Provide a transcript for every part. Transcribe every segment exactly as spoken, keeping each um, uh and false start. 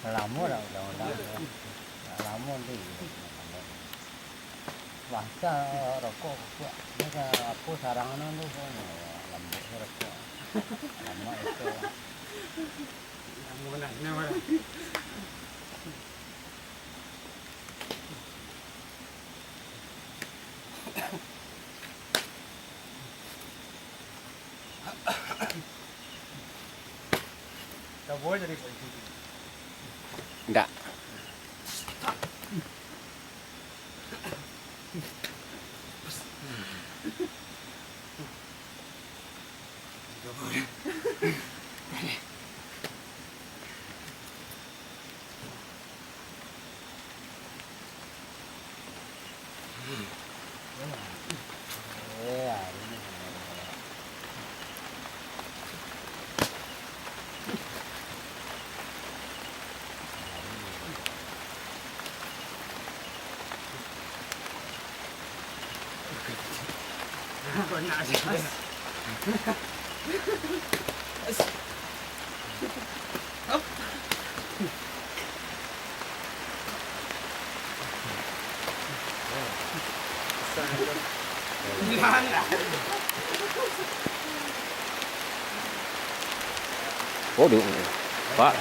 Lamo dah undang-undang tu. Lamo tu. Basah rokok kukuak. Dia kan apo sarang anu tu kan. Lambok tu rokok. Lamo itu. Lamo lah, lamo lah. Ndak. Waduh, Pak.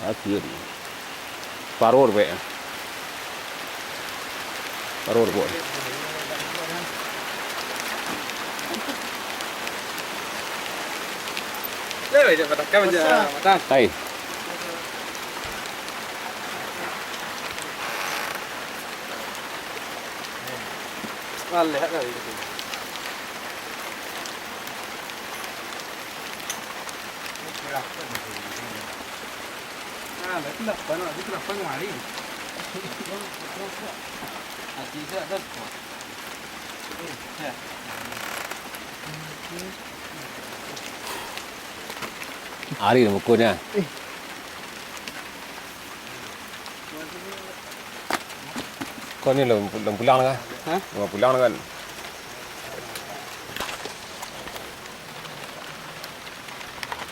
Asin. Paror, Pak. Paror, Pak. Hai. Maleh kali. Ari mukonyo. Kau ni lum, lum pulang lah. Hah? Lum pulang lah kan?